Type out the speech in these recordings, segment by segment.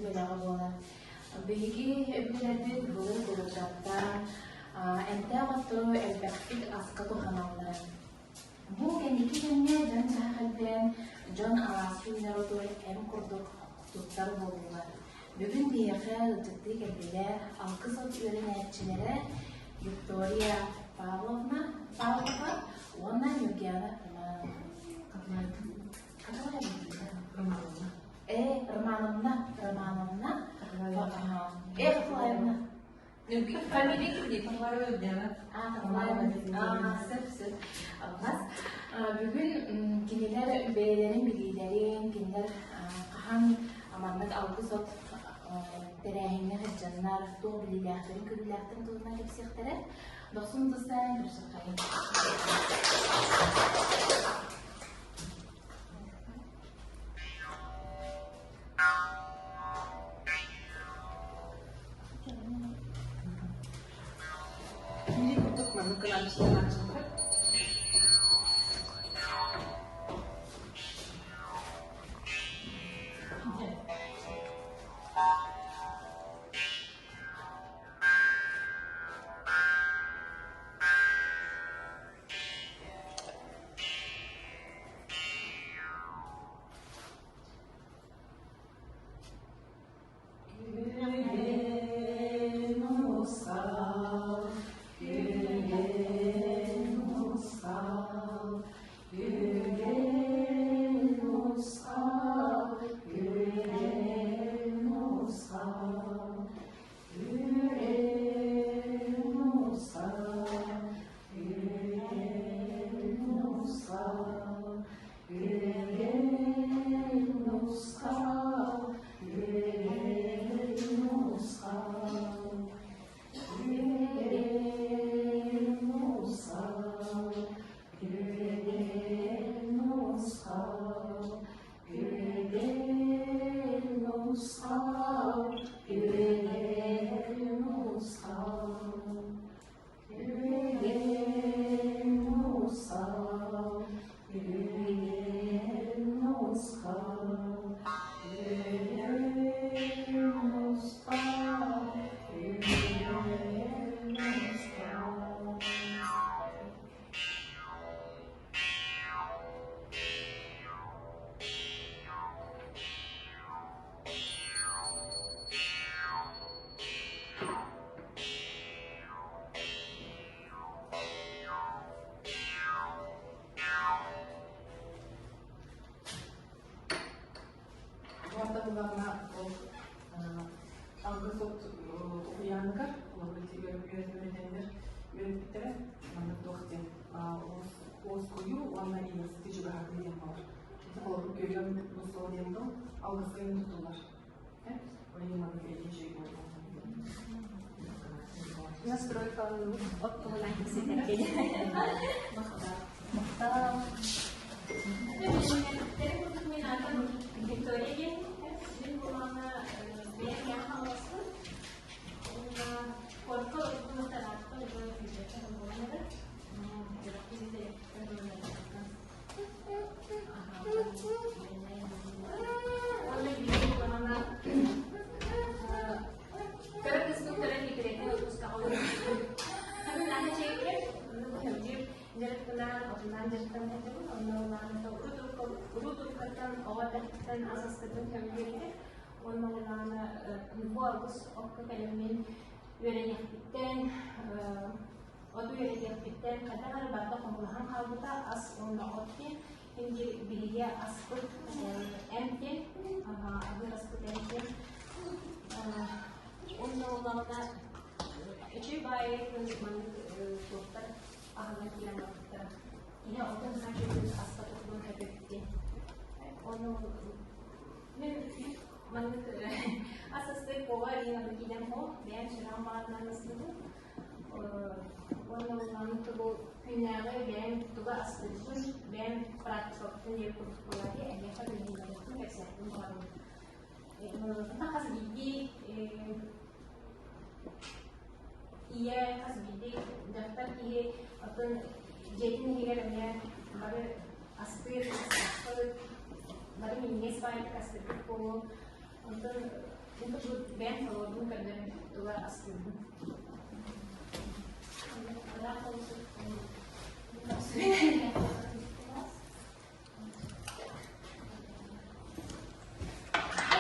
Бэлэҕэ буолар. Биһиги өбүгэлэрбит былыр-былыргаттан эмтээх оттору элбэхтик аска туһаналлара. Бу кэнники кэмҥэ дьон-дьаһах элбээн, дьон алааска үүнэр оту эм курдук туттар буоллулар. Бүгүн биһиэхэ ыалдьыттыы кэллилэр алгыс от үөрэнээччилэрэ Виктория Павловна Павлова уонна Ньургиана Романова. Романовна. Романовна, Романовна, Николаевна. Фамилия кимдей? Николаева Евгена. А, Николаева. Сөп, сөп. Алҕас. Бүгүн кинилэр бэйэлэрин билиилэрин, кинилэр хаһан маннык алгыс от тэрээһиҥҥэ сылдьаннар, туох билиилээхтэрин, көрүүлээхтэрин туһунан кэпсиэхтэрэ. Дохсун тустаан көрсөххайын. Киири курдук маннык гынан сыанааччылар. Күлэн устал, күлэн устал, күлэн устал, күлэн устал, күлэн устал, Уонна булаҕына ол алгыс от уһуйааныгар олорбут үөрэтэннэр үөрэппиттэрэ маннык туох диэн уоскуйуу уонна ийэсити чугаһатыы диэн буолар. Ити холобур күөгэн нусол диэн тыл алгыска тутуллар. Настройкалыыбыт от туһунан кэпсэтэргин. Махтал. Курдук мин аатым Виктория диэн. Мин буолаҕына бэйэм хааласпын. Уонна куоракка олорбутум ыраатта уже билбэккэ буолан эрэр. Уонна биир буолаҕына кыра кыыспын көрөн декретнэй отпускаҕа олорбутум. Наһаа чэйгэ, онно көмдүүр дьарыктанаан, отунан дьарыктанан этибин. Онно улаана урут-уруккаттан оҕо эрдэхпиттэн ас астыырбын көмдүүр этэ. Уонна улаана бу алгыс окко кэлэммин үөрэниэхпиттэн Оту үөрэтиэхпиттэн хайдах эрэ барыта хомулаһан хаалбыта ас уонна от диэн. Инги биһиги аспыт эмп диэн, аһыыр аспыт эмп диэн. Уонна улаҕына үчүгэй баайы күн маннык туохтар аһынан киирэн барбыттара. Киһи отун хааччыйбыт аска туһунан көпөттүн. Ону мен маннык ас астык повар иин киинэн хо бэйэм сүрэҕим баҕатынан астыбын. Уонна улахан тугу күннээҕи бэйэм тугу астыырбын, бэйэм практикабын диэн курдук буолаары эһиэхэ билиһиннэриэхпин, кэпсээхпин баҕарабын. Хас биирдии ийэ, хас биирдии дьахтар киһи оттон дьиэтин иһигэр эмиэ бары астыыр, астаахпыт, бары минньигэс баайдык астыырбыт буолуо. Онтон Бэйэм холобурун көрдөрөн туга астыыбын.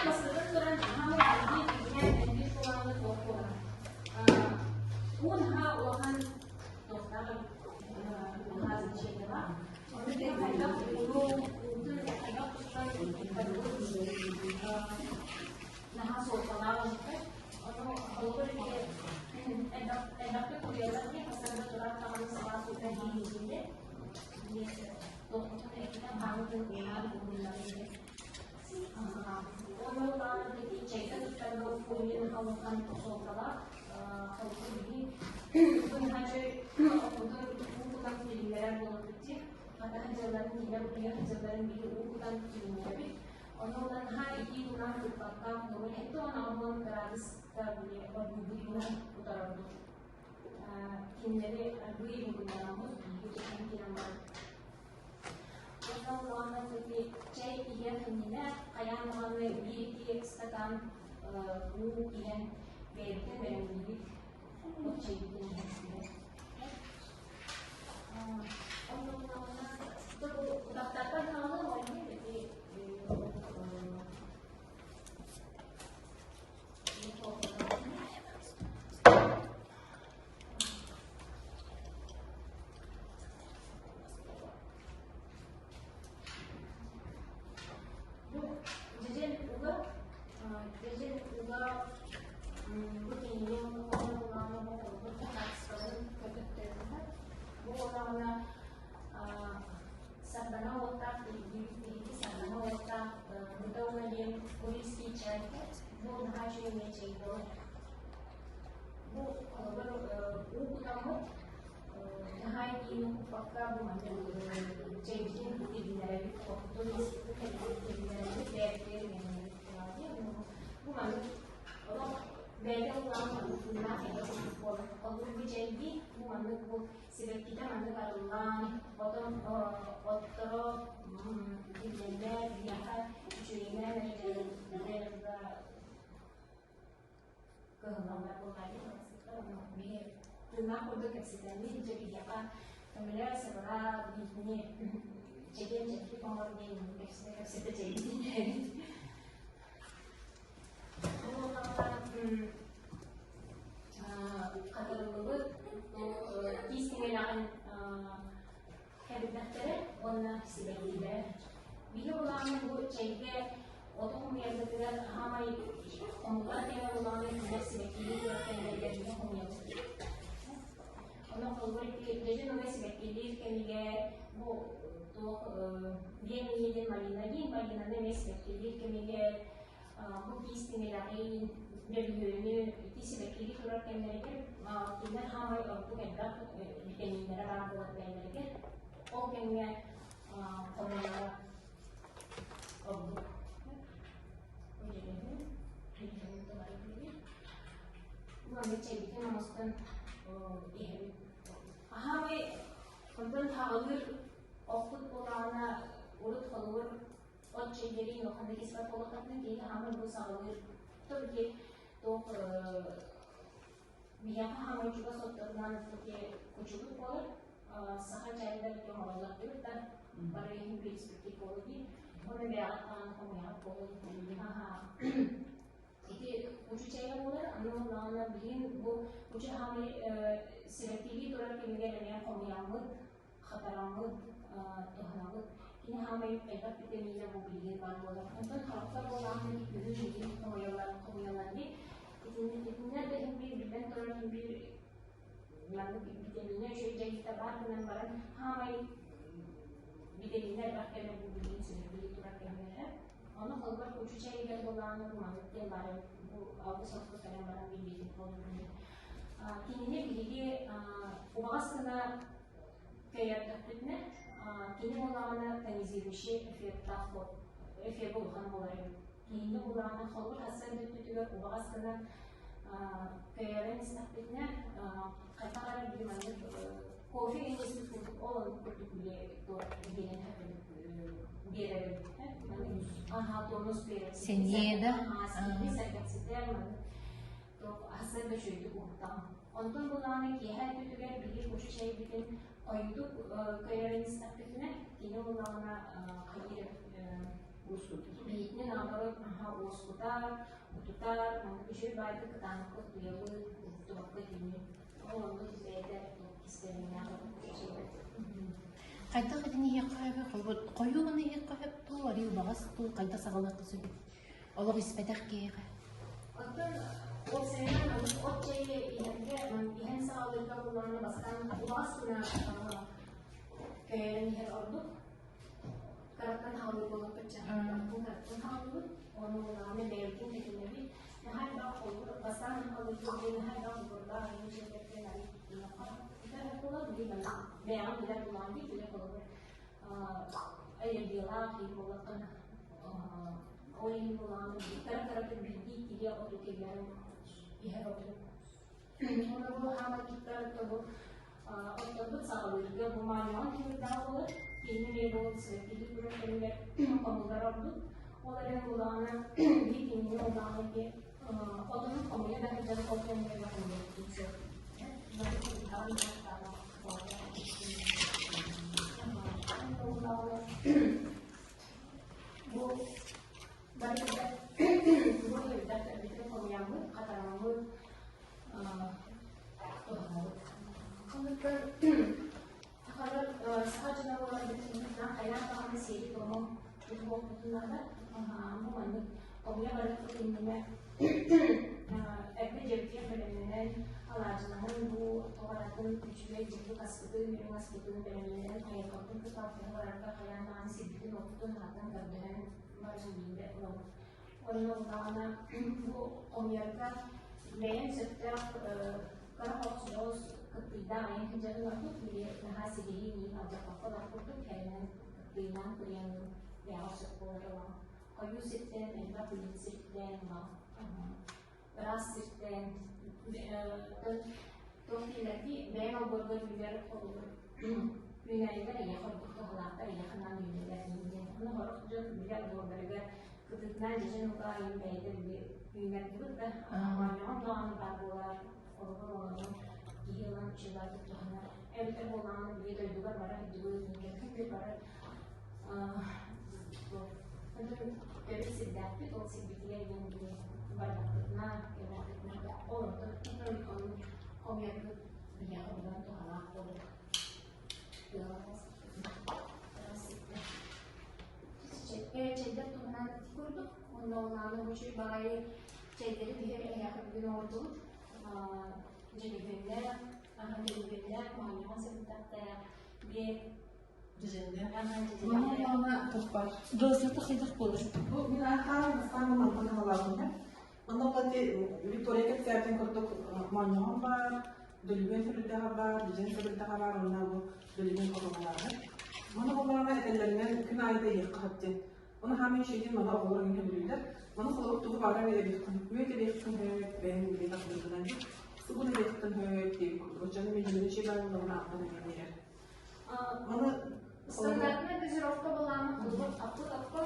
Бастатан туран, хаамай элбиир киһинэн элбиир кулааны туох буолар. Уун аһа улахан туохтаах наһаа значениелаах. Ону тэҥ хайдах ууну, уутун хайдах туттан барыбыт наһаа суолталаах оҥостор. Ону холобур элбэхтик утуйаллар диэн хасарга турар даҕаны сылаас уута иһиилииллэр. Туохтан эккитэн хаамытын уһаан уһуннарыыны. Оны улаан чэйгэ туттарга уккуйун халыхан суолталаах. Холобур биһи быһачы окутун уу кутан тилиннэрэр буоларбыт дии. Хатаһы дьылларын киинэ утуйар дьылларын биһи уу кутан тилиннэрэбит. Ону улаан наһаа итии уунан туппакка, холобур 78 градуска били оргуйбут уунан утарарбыт. Кинилэри аргыый уһугуннараммыт, биһиги тутан киирэн баран. Онтон улахан ити чэй иһиэх иннинэ хайаан даҕаны биир-икки стакан уу иһэн бэйэбитин бэлэмниибит, от чэйбитин иһэн. Онтон бу утахтартан хаалыы ол иһин ити Бу дьэдьэн уга, дьэдьэн уга бу кинини оҥоруулаана бу холобур хаачыстыбатын көтөттөрүнэр. Бу буоллаҕына сардана уоттаах биһиги сардана уоттаах быта уга диэн курильский чай бу наһаа үчүгэй эмиэ чэй буолар. Бу холобур уу кутаммыт наһаа итиини куппакка бу маннык чэйбитин итиннэрэбит, оппутун итиннэрэбит, бэйэбитигэр иҥэринэбит бу маннык олох бэйэтэ улахан маннык тыыннаах эбэ курдук буолар. Холобур бу чэйдии бу маннык бу сибэккитэ маннык арыллан, отон отторо биллэллэр, биһиэхэ үчүгэйинэн эрэ кыһаллаллар буоллаҕа дии. Тыыннаах курдук кэпсэтэммит, дьэ биһиэхэ көмөлөө, сабара, биһигини чэгиэн чэбдик оҥор диэн кэпсэтэ кэпсэтэ чэйбитин иһэбит. Ол хатырыллыбыт тиис тиҥилэҕин кэбирдэхтэрэ уонна сибэккилэрэ. Биһи улааны бу чэйгэ оту хомуйарбытыгар хаамай хомуллар кэмэ улааны күннэр сибэккилии турар кэмнэригэр биһи хомуйабыт. Онон холобур ити дьэдьэн уга сибэккилиир кэмигэр бу туох биэ миниитин малина диин малинаны эмиэ сибэккилиир кэмигэр бу киис тиҥилэҕин, дөлүһүөнү ити сибэккилии турар кэмнэригэр кинилэр хаамай ордук элбэх битэмииннэрэ баар буолар бэйэлэригэр. Ол кэмҥэ хомуйара ордук. Манна чэйбитин оҥостон иһэбит. Аһаамай онтон хаҕылыыр оппут буолаҕына урут холобур от чэйдэрин улахан киспэт буоллаххытына киһи хаамар бу саҕалыыр то ити туох биһиэхэ хаамар чугас отторунан ити кучубут буолар саха чайдар ити оҥороллор диэбит да бары иһин билиспиттик буолар дии уонна бэйэҕит хаан хомуйаҕыт буолар ити кучу чайа буолар аны буоллаҕына билигин бу кучу хаамай сибэккилии турар кэмигэр эмиэ хомуйаммыт хатараммыт, туһанабыт. Кини хаамай элбэх витамина бу билигин баар буолар. Онтон харахтар буоллаҕына күһүн билигин хомуйаллар хомуйаллар дии. Итиннэр да иһин биир биллэн турар иһин биир маннык витамина үчүгэй дьайыыта баар гынан баран хаамай витамина элбэх кэмэ бу билигин сибэккилии турар кэмнэрэ. Ону холбор кучу чэйигэр буоллаҕына бу маннык диэн баар бу алгыс окко кэлэн баран билбитим буолар. Кинини биһиги убаҕас гына Көйөрдөхпүтүнэ, кини буоллаҕына тонизирующий эффектаах эффект улахан буолар эбит. Киһини буоллаҕына холобур хассан бүппүтүгэр убаҕас гына көйөрөн истэхпитинэ, хайдах эрэ били маннык кофе иҥиспит курдук ол оннук курдук биэрэн биэрэр эбит. Аха, тонус берер. Сэниэ да? Аха, сэргэхситэр, асы да үчүгэйдик уһуктаҕын. Онтон булааны киэһэ өттүгэр биһи кучу чэйбитин хойутук көйөрөн истэхпитинэ, кини булаҕына хайыыр биһитинэн наоборот уоскутар, утутар, маннык үчүгэй баайдык кытаанахха утуйабыт, уһуктубакка итини. Ол оннук бэйэтэ кистэлэҥнээх чэйбит. Хайдах итини иһиэххэ сөбүй? Хойуу гына иһиэххэ сөп дуу, арыы убаҕас дуу, хайдах саҕалыахха сөбүй? Олох испэтэх киһиэхэ. Оттон уопсайынан от чэйи иһэргэ иһэн саҕалыырга буллаҕына бастаан убаҕас гына көйөрөн иһэр ордук. Кыраттан хаалыы буоллахпытча кыраттан хааллыбыт. Ону буллаҕына бэйэбитин тэтимнэбит. Наһаа элбэх холбур бастаан хаалыырга наһаа элбэх холбурдаах айыы чэйдэртэн арыы буолар бэйэҕин билэр булаан дии билэр холобур аллергиялаах киһи буоллаххына ол иһин булаан кыра-кыратык биирдии иккилии оту киллэрэн иһэр оту. Уонна бу хаамай туттар бу отторбут саҕалыырга бу маанньаҕын түмүктээх буолар. Киһини эмиэ бу сибэккилии турар кэмигэр хомуллар ордук. Ол эрэн булаҕына биир кинини улаҕана ки отунун хомуйа да сылдьан ол кэмҥэ хомуйар сөп. Бу бары бу элбэх бүтүн хомуйаммыт, хатараммыт, туһанабыт. Оннуктан сахалар саха дьоно буоларбыт иһин хайаан даҕаны сиэри-туому тутуһуохпутун наада. Бу маннык хомуйа барыахпыт иннинэ эрдэ дьиэбитигэр бэлэмнэнэн, алаадьылаһан бу тоҕаратын үчүгэй дьиэбит аспытын, үрүҥ аспытын бэлэмнэнэн хайылҕабытын кытта алтыһа барарга хайаан даҕаны сирбитин-уоппутун аһатан көрдөһөн баран биирдэ ылабыт. Онно ыллаҕына бу хомуйарга бэйэм сөптөөх кыра соҕус кыптыйдаах айан сылдьарын ордук, били наһаа силиһи миин алдьаппакка бар курдук кэрэнэн кыптыйдаан кырыйаҥҥын бэйэҕэр сөп буолар ылаҕын. Хойуу сиртэн, элбэх билин сиртэн ылаҕын. Ыраас сиртэн туох дииллэрдии бэйэҥ олбуоргар үүнэр холобур үүнээйилэр эйиэхэ ордук туһалаахтар, эйиэхэ анаан үүнэллэр диэн. Ону сорох дьон били олбуордарыгар кытытынан дьэдьэн уга айын бэйэтэ били үүнэрдибит да моонньоҕон даҕаны баар буолар холобур олору киһи ылан үчүгэйдик туһанар. Эбэтэр буоллаҕына били дойдугар бара сылдьыбыт, кэлбит барар төрүт сирдээхпит, ол сирбитигэр диэн били бардахпытына, кэллэхпитинэ ол онтон хомуйарбыт биһиэхэ быдан туһалаах буолар. Чэйдэр туһунан ити курдук, онно улааны бу үчүгэй баҕайы чэйдэри биһи эһиэхэ бүгүн оҥордубут. Дьөлүһүөннээх, дьөлүһүөннээх, моонньоҕон сэбирдэхтээх, биэ Уонна туппар. Дозата хайдах буолар? Бу мин аахаан бастаан мантан хаалаабын. Онно плати Виктория кэпсээтин курдук моонньоҕон баар, дөлүгүөн сэбирдэҕэ баар, дьэдьэн сэбирдэҕэ баар, уонна бу дөлүгүөн отоҕолооҕо. Маны буоллаҕына этэллэринэн күн аайы да иһиэххэ сөп диэн. Оны хаамыы үчүгэйдин маны оҕолор иҥһэ бүлүүллэр. Маны холобур тугу баҕарар эбиэххин, мүөт эбиэххин сөп, бэйэҥ билиэххин быһыытынан сугун эбиэххин сөп диэбит курдук. Оччону миһиннэри үчүгэй баар буоллаҕына аҕынан эмиэ биэрэр. Маны Стандартная дозировка была аппыт акко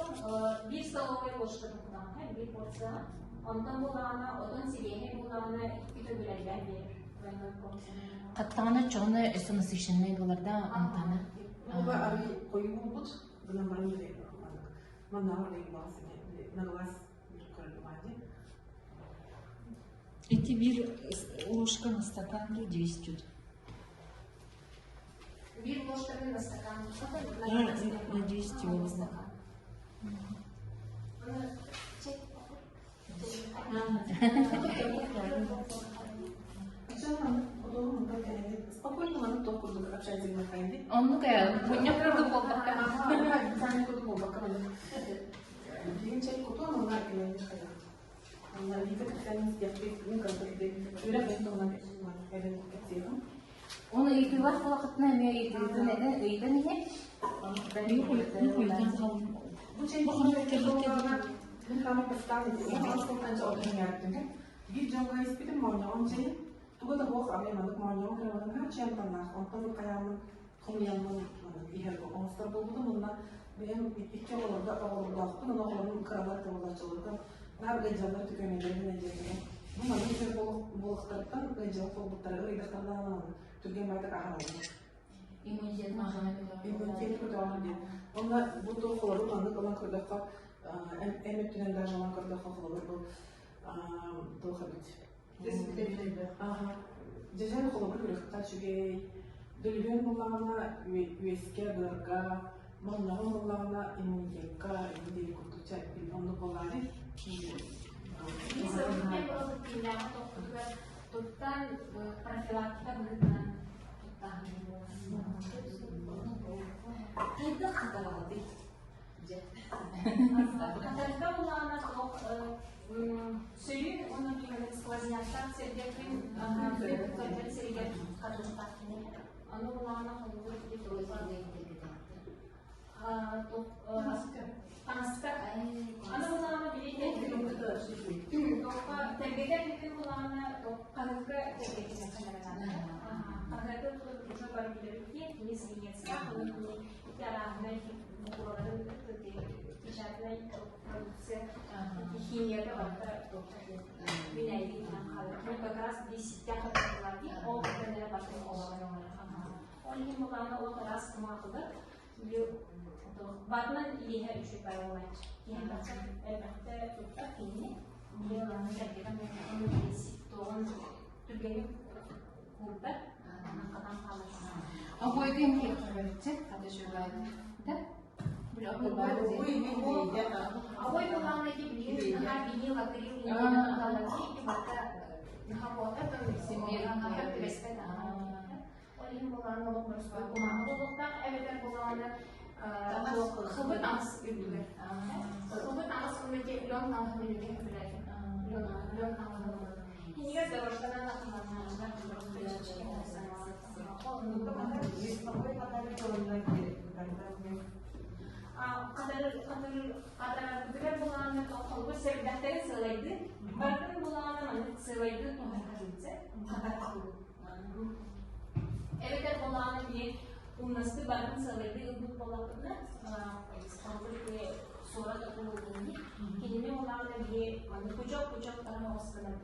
биир столовая ложка туһунан биир порция. Онтон булаана отон сибиэһэй булаана икки төгүл элбээн биэрэр. Хаттаҕына чоҕуна өссө насыщенный буолар да амтана. Буга арый хойуу буолбут, гынан баран били маннааҕы арый убаҕас на глаз көрөр Эти биир ложка на стакан дуу 200. Биир ложканы на стакан. На 200 на стакан. Спокойно маннык туох курдук общательный хайдый. Оннук ээ, мунньах курдук буолбакка. Курдук буолбакка маннык. Билигин чэй кутуом, онно кэлэн хайа. Онно Вика кэпсээнин истиэхпит, мин кырдык үөрэх бэйэн туһунан эбэн кэпсиэҕим. Оны ыйытыылаах буолахытына эмиэ ыйытыытын этэн ыйытан иһэ. Бу чэй мин хаамай бастаан биир дьоҥҥо испитим моонньоҕон чэйин туга да суох арай маннык моонньоҕон кыраманан чээн таннаах онтон хайааммын хомуйаммын маннык иһэр оҥостор буолбутум уонна Бэйэм икки оҕолорго оҕолордоохпун, онон оҕолорум кыралар буолааччыларга наар ыалдьаллар түгэмэлэрин ыалдьаллар. Бу маннык үчүгэй буолуохтарыттан ыалдьаллар буолбуттара ыйдахтардаан түргэн баайдык аһараллар. Иммунитет Иммунитет көтөҕөр диэн. Онно бу туох холобур маннык ылан көрдөххө, эм өттүнэн даже ылан көрдөххө холобур бу туох эбит. Дьэдьэн холобур күрэххэ үчүгэй, дөлүһүөн буоллаҕына үөскэ, быарга, монноҕун буоллаҕына иммунитекка, эбии курдук чэппин оннук буоллаҕа Туттан профилактика быһыытынан туттааһын Хайдах хатараҕытый? Дьэ. Хатарга улаана туох сөрүүн уонна түмэлин сквозняктаах сиргэ күн күн сиригэр хатылыктаах кини. Аны улаана холбуур таҥаска аны улаана били туохха тэлгэтэр бүтүн улаана хаһыакка тэлгэтинэ хаһыакка уже бар билэбит кини свинецка аны кини ити арааһынай букваларын печатнай продукция химията барыта минәйди хаалар кини как раз биситтэ хатылар ди ол кэннэ батын олорон ол иһин булаана ол араас кумаахыга Батынан илииһэ үчүгэй байыллааччы. Киһи бачча элбэхтэ туттар киһини билиэлааны кэргэнэ тоҕун түргэнник куурдар хатан хаалар. Обойдун киэххэрчи хата шубай. Да? Обой булааны ки билиэн наһаа винил акрил барта наһаа буолта түбэспэт Ол иһин булааны олох боростуой кумааҕы буолуохтаах эбэтэр булааны хыбы таҥас үрдүгэр. Хыбы таҥас үрдүгэр лен таҥаһын үрдүгэр хөбүлээтим. Лен таҥаһын Кинигэр дорожканан Хатарарбытыгар булааны холбу сэбирдэхтэрин сыалайды. Барытын булааны маннык сыалайды туһанар хатар Эбэтэр буоллаҕына били умнасты барытын сыалайдыы ылбыт буоллахпытына, холобур ити суорат отун кинини буоллаҕына били маннык пучок-пучок таһан оҕустанар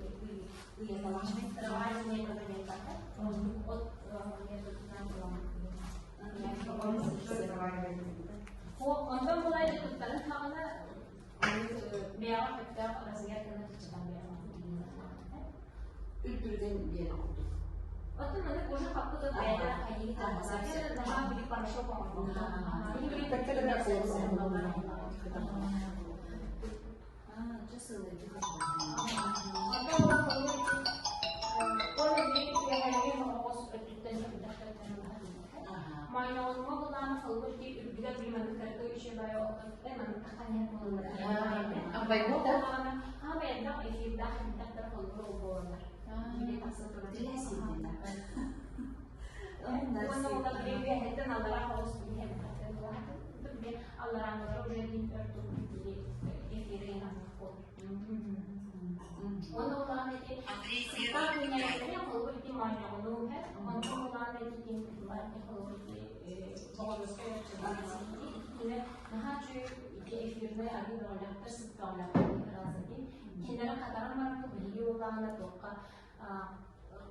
ыйаталаах трава метода диэн барда. От методынан Онтон булай туттарын хаҕына бэйэҕэ сөптөөх размер гына кыччатан биэрэр. Үрдүрдэн биэрэр курдук. Оттон маннык уже хаппыт от бэйэтэ хайыы таһаарар. Наһаа били порошок оҥорбута. Майнаҕынма булаан холбур ки үрдүгэр билиманнык кыракый үчүгэй баайа оттон маннык таххан Абайбыта. Хаама элбэх эфирдаах элбэхтэр холбур буолаллар. Уонна ула билиэһэттэн аллараа холус билиэһэттэн алларааннара уже дин өртүк эфири Уонна улаан эти сыттаах күннээхтэри холобур ити моонньоҕону уһэ, онтон улаан эти ким холобур ити боҕоруска кинилэр наһаа үчүгэй ити эфирнэй арыы бөҕөлөөхтөр, сыт бөҕөлөөхтөр кинилэри хатаран баран биһиги улаана туохха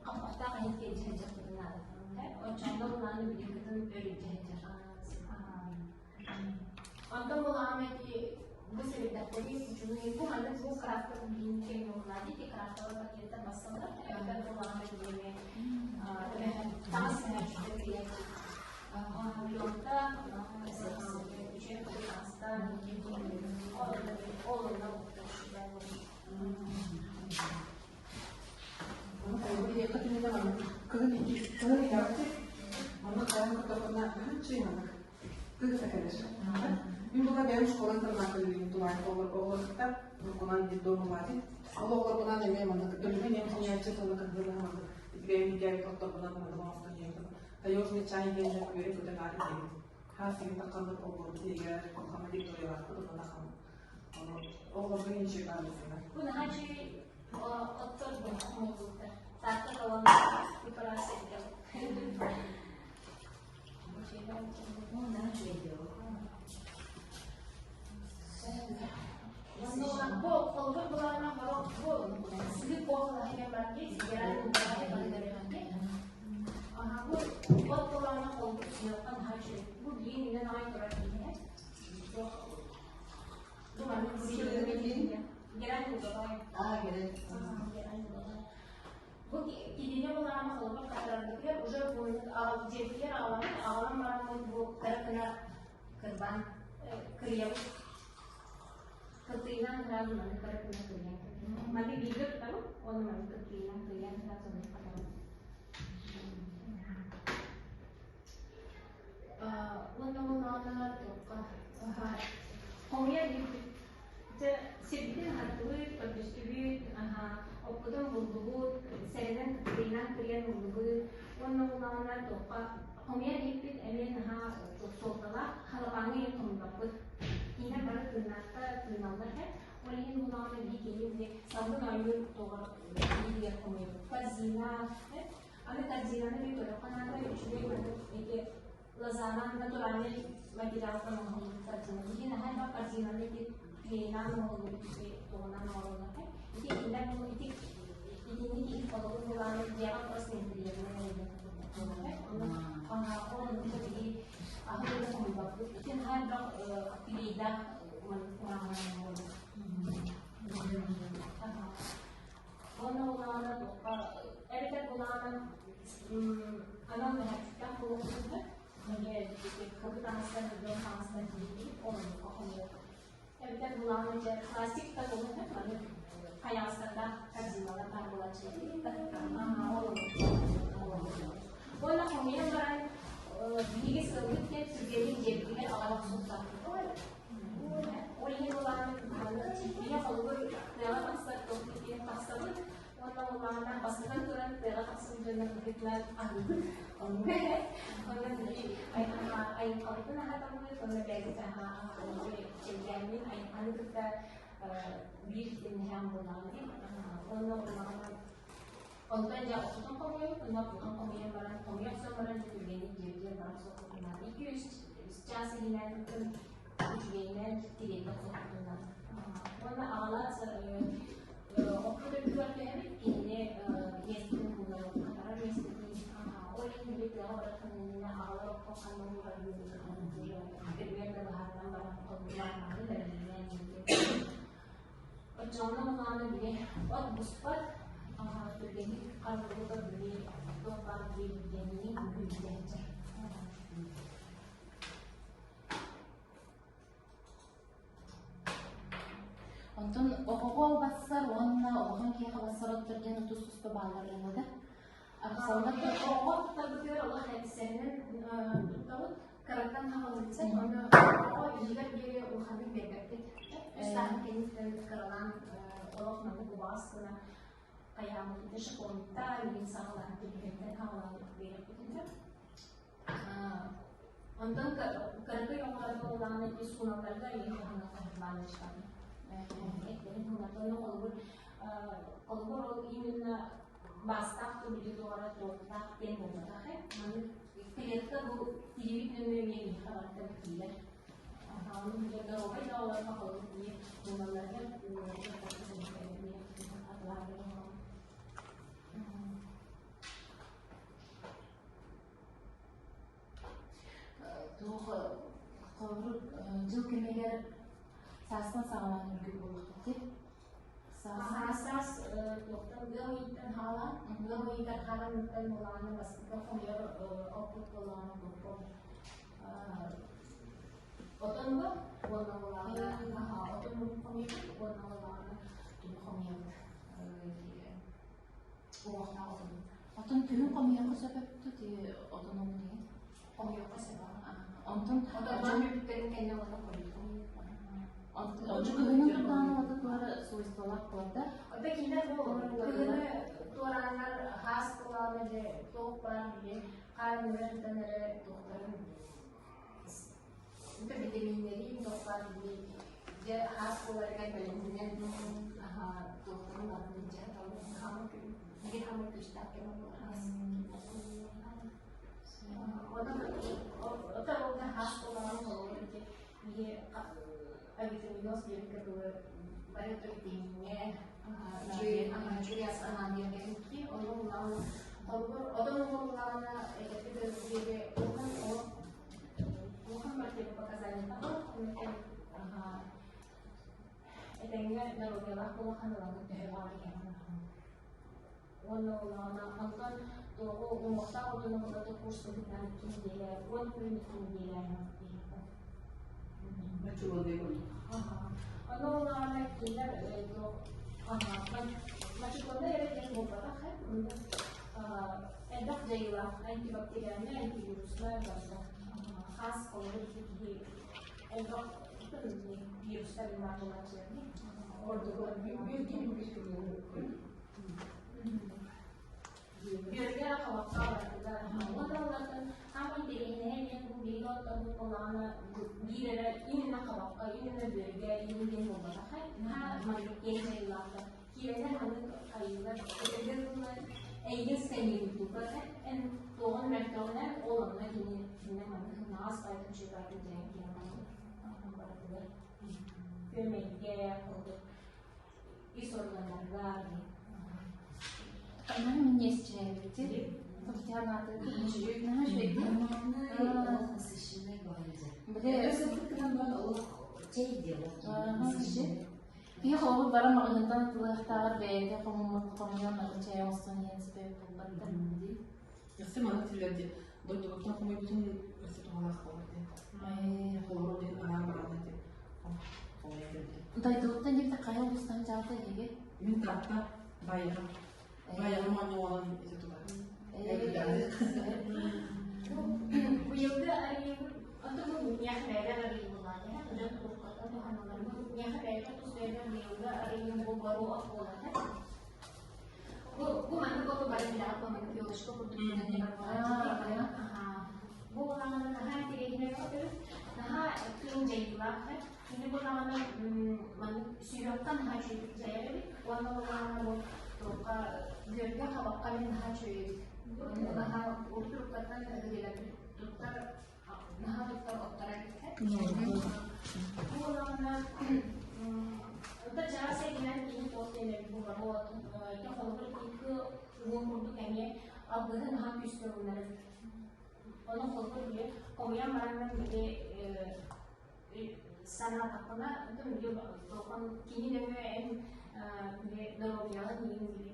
хаппахтаах иһит илдьэ сылдьыахпытын наада. Оччоҕуна улааны билигин өр илдьэ сылдьар. Онтон булаҕына ити бу сэбирдэхтэри кучунуй бу маннык бу крафтовый билин кэҥ уһунаати ити крафтовый пакеттар бассаллар эбэтэр булаҕына билиҥҥэ таҥас мөһөөччүктэр киирээччи пленка үчүгэй таҥастар ол онно Кыһын иһэҕит манна хайан көрдөххүнэ чэй маннык Кыыс кэлэр. Мин була бэйэм школа интернат үлэлиим тулаайах оҕолор кытта уруккунан детдом улаатит. Ол оҕолорбунан эмиэ маннык дөлүһүн эм синьээччи тылы кыргылаһа маннык бэйэм иитээбит отторбунан маннык оҥостон иһэбит. Таежный чай диэн үөрэ көтөн аат иһэбит. Хаас иһин тахханнык олбуорбут иһигэр улахан территориялаахпыт онно таххан. Оҕолорго ничего баалысына. Бу наһаа үчүгэй оттор оҥоһуллубуттар. Таатта талан препарация Сүһүөххэ наһаа үчүгэй. Бу билигин үүнэн аҕай турар киһи. Бу маннык Герань луговая. Аа, герань. Герань луговая. Бу кинини булаама холобур хатарарбытыгар уже дьиэтигэр аҕалан аҕалан бараммыт бу кыра кына кырбаан кырыйабыт. Кыртыйынан сразу маны кыра кына кырыйан. Маны бииргэ тутабыт, уонна маны кыртыйынан кырыйан сразу маны хатарабыт. Уонна буоллаҕына туохха хомуйан иһиппит. Дьэ сирбитин аһардыбыт, көрдөстүбүт, оппутун буллубут, сэрэнэн кырыйынан кырыйан ыллыбыт. Уонна буоллаҕына туохха хомуйан иһиппит эмиэ наһаа суолталаах халабааҥҥа иһин хомуйбаппыт. Кинилэр бары тыыннаахтар, тыыналлар һэ. Ол иһин буоллаҕына биһи кини били салгын оонньуур туоҕар бииригэр хомуйабыт. Корзина, Аны корзинаны мен көрөххө наада үчүгэй маннык ити лозанан натуральный материалтан оҥоһуллубут корзина. Билигин аһай бар корзинаны ити клейынан оҥоһуллубут ити тугунан оҥороллор. Ити кинилэр бу ити итинник киһи холобур булааны дьиэҕэ просто интерьеринэн оҥоһуллубут. Ону ол оннук биһи аһы да хомуйбаппыт. Ити наһаа элбэх клейдаах маннык кумааҕынан оҥоһуллубут. Уонна улаана туохха эбэтэр улаана анал мөһөөччүктээх буолуохтаах эмиэ кыбыт таҥастан дьон таҥастан тиийбит ол оннукка хомуйар. Эбэтэр булаана дьэ пластик да буолуохтаах маны хайаҕастардаах корзиналар баар буолааччылар. Ол Уонна хомуйан баран биһиги сылгыт диэн түргэнник дьиэбитигэр аҕала охсуохтаахпыт. Ол иһин улаана ийэ холобур тыаҕа тахсар туох тахсабыт уонна улаана бастатан туран тыаҕа тахсыбыт дьоннор быһыытынан аһыыбыт. Оннук онно биһи айылҕабытын аһатаммыт уонна бэйэбит чэйдээммит айылҕаны кытта биир ситимнэһэн буоллаҕына уонна улаана Онтон дьэ охсутун хомуйабыт, уонна охсутун хомуйан баран, хомуйа охсон баран дьэ түргэнник дьиэбитигэр баран охсуохпутунан 2-3 чаас иһинэн үчүгэйинэн тириэрдэ охсуохпутунан. Уонна аҕалаат оппут үрдүгэр түһэбит, кинини миэстэтин булларабыт, хатарар миэстэтин. Ол иһин били тыаҕа барар ханнына аҕалар окко ханна уурарын үрдүгэр да баһаарынан баран хомуйбаатаҕын бэлэмнээн Оччоҕуна былаана били от буспат, түргэнник харбылыга били туох баар диэбитинии күллээччи. Онтон оҕоҕо бассар уонна улахан киһиэхэ бассар оттор диэн тус-туспа бааллар да. Арахсаллар да Оҕоҕо туттарбытыгар олох эпсэринэн туттабыт. Кыраттан хаҕылыытсат, онно оҕо иһигэр диэри улаханнык биэрбэппит. Үс сааһын кэнниттэн кыралаан олох маннык убаҕас гына хайааммытын шоколадта илин саҕалаан түбүһүнтэн хаҕалаан биэриэхпитин сөп. Онтон кыракый оҕолорго улаана ити сууналларга илин туһанан хаһытлаан ыштан. Эттерин туһунан холобур холобур ол именно Бастаах тубили туора туохтаах диэн буолбатах ээ. Маны клетка бу тиийбит нөҥүө эмиэ миэхэ барыта киирэр. Ону билэр доруобай да олорго холобур кини муналларыгар Туох холобур дьыл кэмигэр саастан саҕалаан үргүр буолуохпут дии. Саас туохтан ыам ыйыттан хаалаан, ыам ыйыгар хааланыттан буолаҕына бастакы хомуйар оппут буолаҕына туохпун отон бу уонна буолаҕына отон хомуйабыт уонна буолаҕына тугу хомуйабыт уҥуохтаах отон. Отон күһүн хомуйарга сөп эбит отон ону диэн? Хомуйуохха сөп. Онтон Отон бүппүттэрин кэннэ уонна хомуйуохха. Отчу кыһынын турдаҕына ото туора свойстволаах буолар да? Ото кинилэр бу кыһыны туорааннар хаас буолаҕына дьэ туох баар били хаан ыарыытан эрэ туохтарын витаминнэрин туох баар били дьэ хаас буоларыгар бэлэмнэнэн туохтарын барытын дьэ биир хамыр күүстээх кэмэ буолар хаас. Ото ол хаас буолаҕына холобур ити биһи авитаминоз диэбиккэ дылы бары витамиҥҥэ үчүгэй ас анаан биэрбэкки ону улахан холобур отон оҥоруллаҕына этэппит диэри улахан олох Отун этэҥҥэ доруобуйалаах буоллаххына ылаҥҥын төһө баҕар иһэҕин. Уонна улаҕана онтон туоҕу уҥуохтаах отону мутата курс быһыытынан икки нэдиэлэ, 10 күн икки нэдиэлэ иһиэххэ. Мочулуонай курдук. Ону улаҕана кинилэр туох мочеконнай эрэ диэн буолбатах элбэх дьайыылаах антибактериальнай, антивируснай барыта. Хаас холобур киһи элбэх вирустар баар буолааччылар. Ордук Бүөргэ хабахха барытыгар уонна уларытан хааман интэриэһинэйэ диэн бу биһиги отторбут буоллаҕына биир эрэ именно хабахха именно бүөргэ иин диэн буолбатах наһаа маннык киэҥ дьайыылаахтар киирэннэр маннык хайыылар этэргэ дылы эйигин сканируйдууллар эн туоҕун мөлтөҕүнэ ол онно кини кинини маннык сымнаҕас баайдын үчүгэй баайдын дьайан киирэн маннык барытыгар күөмэйгэ курдук ис органнарга Она мне считает, Киһи холобур бара маҕаһыынтан тылыахтааҕар бэйэтэ хомуммут хомуйан чэй оҥостон иһэн сөп буолбатта. Өссө маннык тиллэр дии дойдубуттан хомуйбутун өссө туһалаах буолар дии. Холобур диэн анаан баранна дии. Хомуйан кэлбитим. Дойдубуттан диэбитэ хайа улуустан дьаалта эһиги? Мин Таатта Байаҕым. Байаҕым оонньуолан ити тута. Быйылгы арыйыбыт Ото бу миэхэ бэйэбэр арыйыллаата, дьон уруккаттан туһаналлар. Бу миэхэ бэйэбэр тус бэйэбэр быйылгы арыйыым бу боруо от буолата. Бу бу маннык оту бары билэҕит маннык елочка курдук гынан турар буолааччы. Бу улаҕана наһаа интэриэһинэй өтөрү, наһаа кыым дьайыылаах Кини булаҕана маннык сүһүөххэ наһаа үчүгэйдик дьайар эбит уонна булаҕана бу туохха бүөргэ хабахха мин наһаа үчүгэй эбит. Наһаа урут-уруккаттан өбүгэлэрбит туттар наһаа туттар оттор эбиттэр. Бу улаҕана Онто чараас эргинэн кини туох диэн эбит бу боруот холобур икки уон курдук эмиэ алгыһы наһаа күүскэ ылынар эбит. Ону холобур били хомуйан баран били санаатахпына кини нөҥүө эн доруобуйаҕын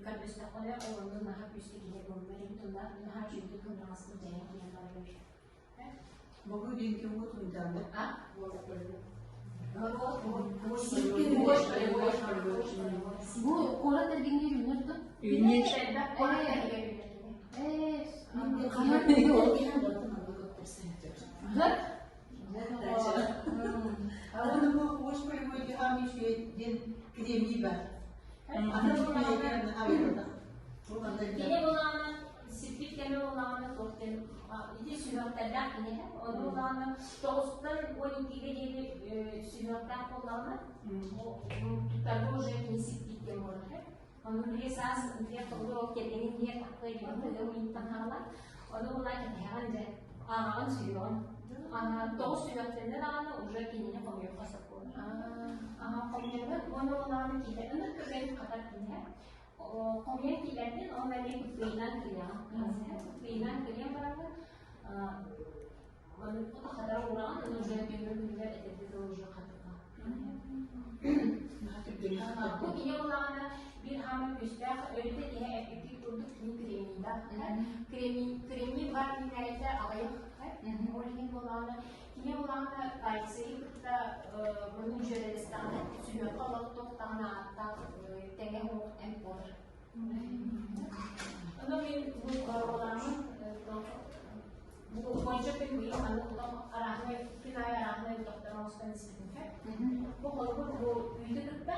көрдөстөххүнэ ол онно наһаа күүскэ киһи буолар эбит онно наһаа үчүгэйдик кымнаҕастык дьайан киирэн барар эбит. Богу диэн ким уотун А? Бу куорат эргиҥҥэ үүнэр дуо? Үүнэр. Ээ, Кини булаҕына сиппит кэмэ булаҕына туох диэн ити сүһүөхтэрдээх кини ону булаҕына тоҕустан 12-гэ диэри сүһүөхтээх буоллаҕына туттарга уже кини сиппит кэм буолар. Ону били саас били холобур ол кэргэнин иһэр тахта диэн ыйыттан хаалар. Ону булаа кэтэһэҕин дьэ ааҕаҕын сүһүөҕүн. Тоҕус сүһүөхтэннэ даҕаны уже кинини хомуйуохха сөп буолар. Хомуйабын уонна булаҕына киилэ ыныр көргөн хатар киниһэ. Хомуйан киилэрдин уонна эмиэ кыппыйынан кыйаҕын. Кыппыйынан кыйан бараҥҥын Маннык хатара уураҕын, ону уже күҥҥэ күнүгэр этэргэ дылы уже хатырҕа. Бу кини булаҕына биир хаамар күүстээх өрүтэ киһи эппиккит курдук кини кремнийдаах. Кремний кремний баар киинээйитэ аҕыйах. Ол иһин буолаҕына кини булаҕына кальцийы кытта муннун дьүөрэлэстэҕинэ сүһүөххэ олох туох даҕаны ааттаах тэҥэ суох эмп буолар. Ону мин бу боруобалааммын бу уонча күн быйыл маннык утах арааһынай күн аайы арааһынай утахтары оҥостон испитим Бу холобур бу үүтү кытта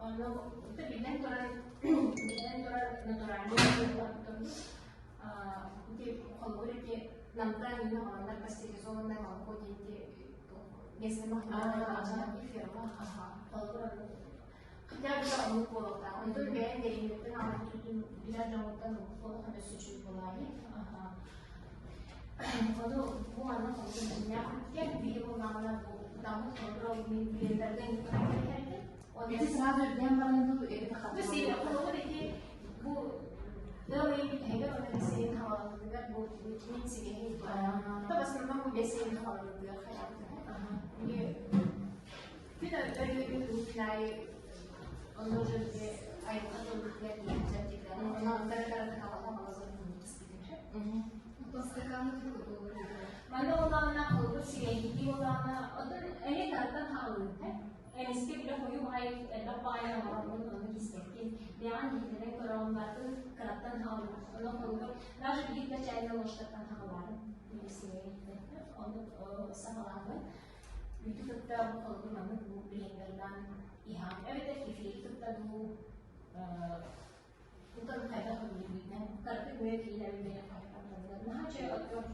онно биллэн турар биллэн турар натуральный ити холобур ити намтаан иини оҥороннор пастеризованное молоко диэн местный ферма холобур Хотя бы оннук буолуохтаах. Онтон бэйэҥ дэриэбинэттэн аҕалбыт үүтүн билэр дьоҥҥуттан оннук буоллахха өссө үчүгэй буолаарай. Ону бу манна холобур дьиҥнээх үүткэ биһи буоллаҕына бу кутаммыт холобур ол мин блендергэ иһэрдим. Ити сразу үрдээн баран дуу, эбэтэр Бу хатан сири холобур ити бу ыам ыйын бүтэһигэр уонна бэс ыйын хаалалытыгар бу мин сигэһи то в основном бу бэс ыйын хаалалытыгар хайаабыта. Күн аайы онно уже айылҕа тылбытыгар иһэн дьиктэ. Онно кара-кара хаҕала Манна улаана холбур сирэйдии улаана отон эмиэ кыраттан хаалыыта. Эмискэ билэ хойуу баҕайы элбэх баҕайы оҥороммун ону кистэркин. Бэйэҕин иһитинэн көрөҕүн бардын кыраттан хаалыыр. Ону холбур даже биир да чайная ложкаттан хаалаарын сирэйдии. Ону саҕалаабын. Үүтү кытта бу холбур маннык бу блендердаан иһэҕин. Эбэтэр кефири кытта дуу Тутан хайдах үлэлииринэн, кыракый бэйэ киинэбин бэйэ наһаа үчүгэй оттон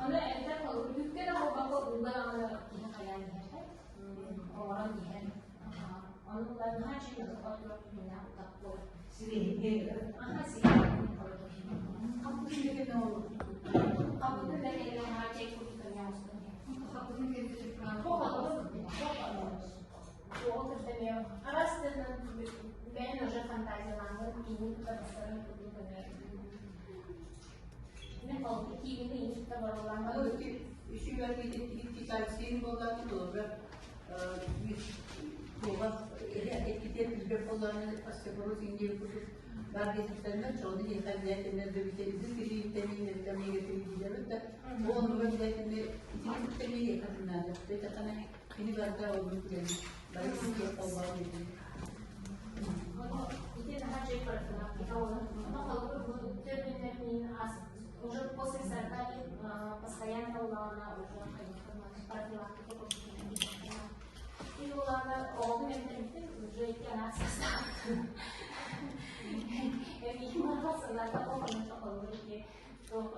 Аны элбэх үүккэ да буолбакка ууга даҕаны киһи хайаан иһэр оҥорон иһэн ону наһаа үчүгэй оттон киһинээх утах буолар. Аха сириэһи. Хаппытын да кэлэн наһаа чэй курдук эмиэ оҥостон иһэр. Суоҕу кытта эмиэ араас тылынан бэйэн уже фантазиялааҥҥын киинин кытта бастарын курдук эмиэ мин холбу киинини иин кытта барылаан Үчүгэй буоллаҕына толору туоҕа эккитиэр билбэт буоллаҕына остеопороз индия курдук бар диэхтэринэ чону иэхэ билээтиннэр да бүтэ үгүс киһи витамин да ол оннугар билээтиннэр итини кытта эмиэ иэхэ наада бэтэххинэ Кини барыта олбут диэн бары киһи холбоон диэн. Ити наһаа чэй профилактика ону холобур бу төрдүннэрмин уже после 40 лет постоянно улаана уже профилактика И улаана оҕобун эмтэммитим уже икки араас састаах. Эмиин барҕа санаата оҕону холобур ити туох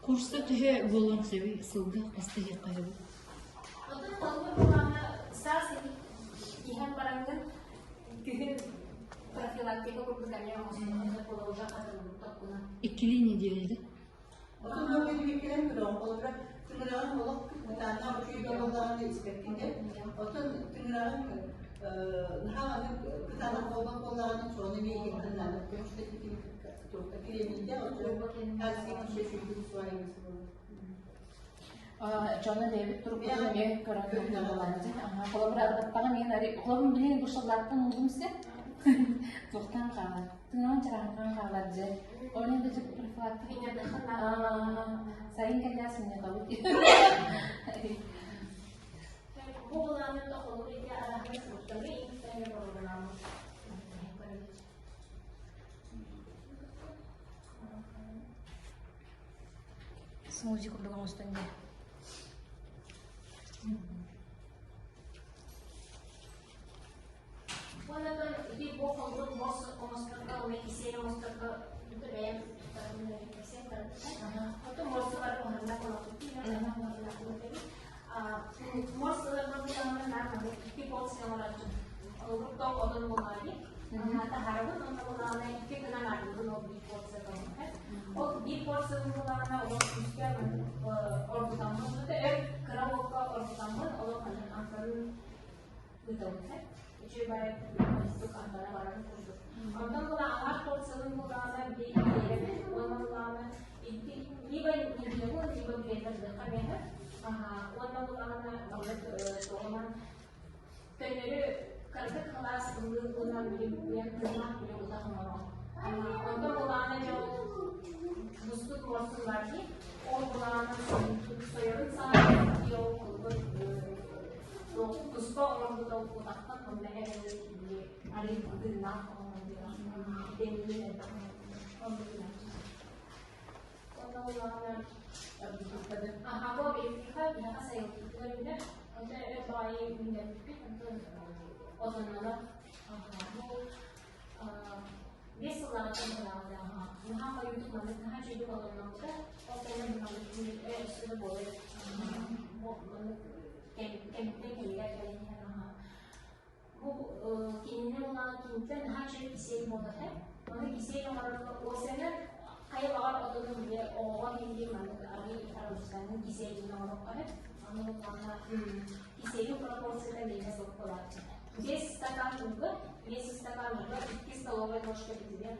Курса төһө буолуон сөбүй сылга хаста иһиэххэ Отон холбор буолаана саас иһэн бараҥҥын күһүн профилактика курдук эмиэ оҥостон буола уже хатыллыбыт Иккилии неделяда. Отон бэбиккэлэн көрөҕүн холобура тыҥыраҕын олох мытааннаах үчүгэй буоллаҕына испэккин Отон тыҥыраҕын наһаа маннык кытаанах буолбат буоллаҕына чону эмиэ иһиэххин наада потому что туохта кириэмийдээх кальций үчүгэй сваривается Дьоно бэйэбит турукпутун эмиэ көрөн буолааччы. Холобур, арбаттаҕын иһин холобур билигин бу шаллааттан уулум сир туохтан хаалар тыҥаан чараҥхан хаалар дьэ ол иһин да профилактика сайын кэллээ сынньатабыт Бу былааны холобур ити араһын фруктаны иҥсэҥэ боруобалааммыт. Смузи курдук оҥостон дии. Уонна ити бу холбур мос оҥосторго уонна кисиэн оҥосторго бэйэм туттарым кэпсээн барбыта. Отон морсу бар уһанна Морс ыларбар булаҕына наар маннык икки порция оҥорооччум. Холобур, тоҥ отон буолаҕа таһаарабын уонна булаҕына икки гынан арыыбын ол биир порция тоҥмута. Ол биир порция булаҕына олох күүскэ оргутаммын, өр кыра уокка оргутаммын олох маннык амтанын ыытабын. Үчүгэй баайы курдук амтана барарын курдук. Онтон була аҥаар порциялын булаҕына биир биэрэбин уонна булаҕына икки либо неделю, либо блендердыахха эмиэ уонна булаҕына маннык туоҕунан көннөрү кыратык халаас ылыы уонна билим тыыннаах билэ утах оҥорон. Онтон булаҕына дьэ ол буспут муорсун бар дии, ол булаҕына сойорун саҕана ол кулбут туспа оҥорбут ол утахтан онно эбэни арыы тыыннаах оҥорон биэрэр. элбэх оннук Онно улаҕана Аха, бу биһиэхэ биһиэхэ сайылыкпытыгар үүнэр. Онто өр баҕайы үүннэрбиппит, онтон отоннонор. Бу 5 сыллааҕыттан быһылааҕыта наһаа хойуутук маннык наһаа үчүгэйдик отонноммута. Ол кэннэ маннык өссө да буолар. Бу маннык кэмиттэн кэмигэр кэлэн иһэр аха. Бу кинини улаҕа киниттэн наһаа үчүгэй кисиэл буолар этэ. Ону кисиэл оҥорорго уосанан хайа баҕар отону бile оҕоҕо иһиллиир маннык арыы пропорцияны кисиэлин оҥороххо сөп. Аны буоллаҕына кисиэли пропорцията миэнэ суох буолааччы. 5 стакан ууга, 5 стакан ууга 2 столовай ложка битигэр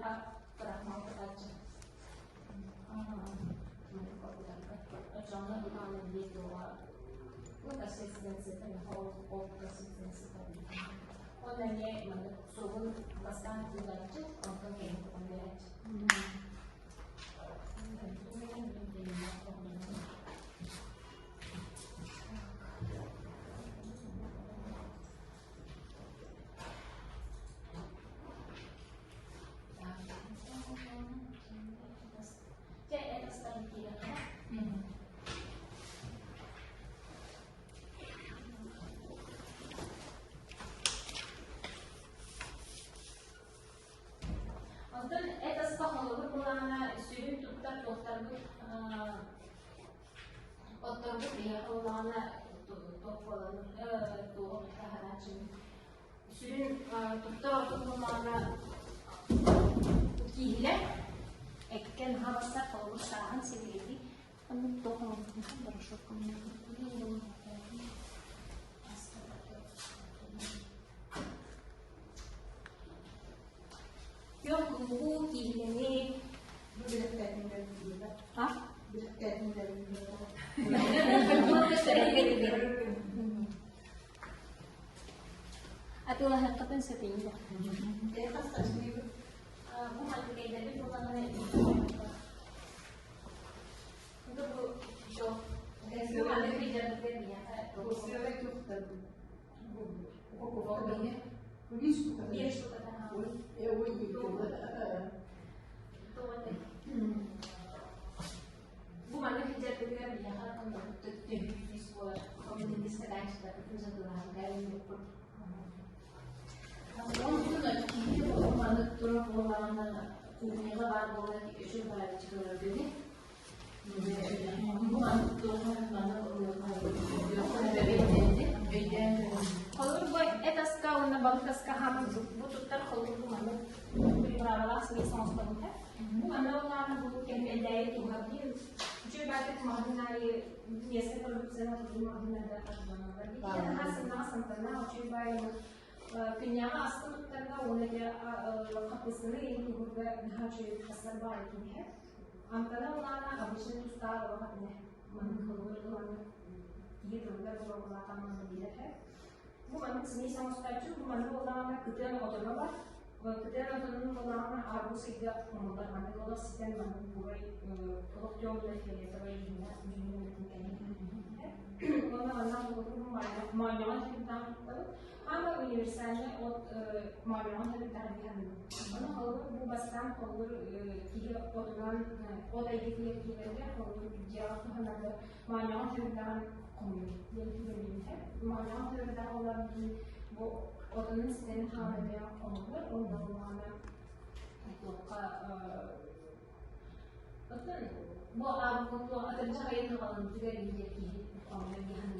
крахмал кутааччы. Оччоҕуна бутааны билиэ туоҕа бу консистенцията ол консистенцията Онно эмиэ маннык сугун бастаан куутааччы, онтон кэлин кутан биэрээччи. Чэ, это ставим киирэн Онтон эт аска холобур былаана сүрүн туттар туохтарбыт отторбут биһиэхэ буоллаҕына туох буолан туоҕу таһарааччыбыт сүрүн туттар отут буоллаҕына кииһилэ эккэ наһаа барсар холобур сааһын сибилигин оннук туох оҥорбутун порошокка Күөх луугу, кииһилэни А? Атыылаһыаххытын сөп инде. Бу маннык буоллаҕына Бу маннык сылдьарбытыгар биһиэхэ төһүү күүс буолар. Коммунистадааччыларбытын сатылаһарга үүнүөхпүт. Киһи маннык турар буоллаҕына кухняҕа баар буолан үчүгэй баҕайытык көрөргүнүй? Бу маннык туохха маннык өйдөөн Холобур, бу эт аска уонна балык аска хааман бу туттар холобур бу маннык приправалаах смесь оҥостобута. Бу манна буоллаҕына бу кэм эллээйи туһа диэн үчүгэй баҕайытык маҕаһыын аайы местный продукцияны атыылыыр маҕаһыыннарга атыыланаллар. Иккиэн наһаа сымнаҕас амтаннаах үчүгэй баҕайы күннээҕи аска туттарга уонна хаппыыстаны иһин туһурга наһаа үчүгэй тахсар баҕайы киһи. Амтана улаана обычно тустаах олох этинэ. Маннык холобур ыланнык киһи тылыгар буолан манна биэрэр. Бу маннык смесь оҥостооччу, бу маннык буоллаҕына кытыан отоно бар. Кытыан отонун буоллаҕына арбуз ыйга оҥоһуллар. Маннык олох ситэн маннык бурай олох темный фиолетовый дьүһүнэ дьүһүнүн кэлин. Уонна манна холобур бу моонньоҕон хирдаан туттабыт. Хаама универсальный от моонньоҕон хирдаан диэн. Ону холобур бу бастаан холобур киһи отунан от эйгэтигэр киирэргэ холобур дьиэҕэ туһанарга моонньоҕон хирдаан хомуйуу диэн түгэннибитэ. Моонньоҕон хирдаан олор бу отунун ситэн хааларга оҥоһуллар уонна буоллаҕына туохха Оттон бу аабыт атырдьах айан хаҕалымтыгар биир киһи хомуйар диэн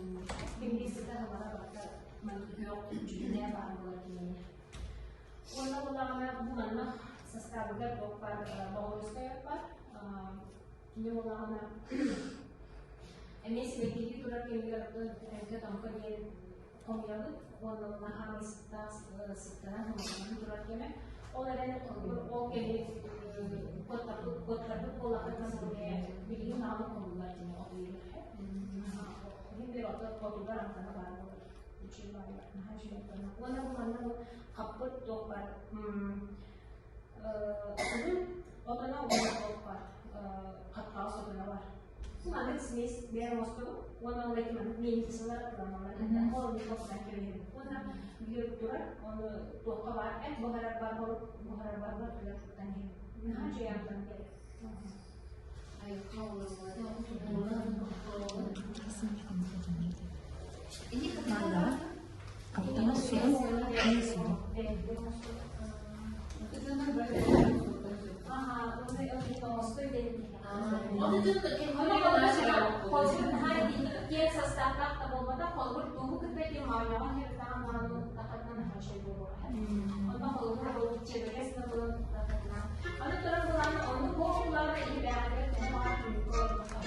биһиги сыта хабара барыта маннык күөх дьүһүнэ баар буолар киһини. Уонна буоллаҕына бу манна састаабыгар туох баар боҕуруоскай от бар. Кини буоллаҕына эмиэ сибэккилии турар кэмигэр оттон эмкэ-томко диэн хомуйабыт уонна наһаа сыттаах сыттанан хомуйанан турар кэмэ. Ол эрэн ол кэми куоттарбыт куоттарбыт буоллаххытына билигин наалы хомуллар диэн отуйуох. Иһин бир ото отугар амтана баар буолар. Үчүгэй баар наһаа үчүгэй амтана. Уонна бу манна бу хаппыт туох бар отоно уонна туох бар хаппаҕас отоно бар. Маннык смесь бэйэм оҥостобут уонна ол эти маннык мельницалар тураналлар ол туохтан кэбиһэбит уонна биир турар ону туохха баар эт буһарар бар буһарар бар бар туйар туттан иһэбит наһаа үчүгэй амтан кэлэр. Хаптаҕас сугун, хайа сугун. Киэҥ састааптаах да буолбатах, холобур, тууһу кытта ким моонньоҕон хирдаҕын даҕаны тахатынан наһаа буолуоҕа. Онно холобур ол чэбэгэс да буолан туттахатына. Аны туран былааны оннук буоллаҕына иһибээҕигэр төһө баҕар түмүккэ олорбоххо.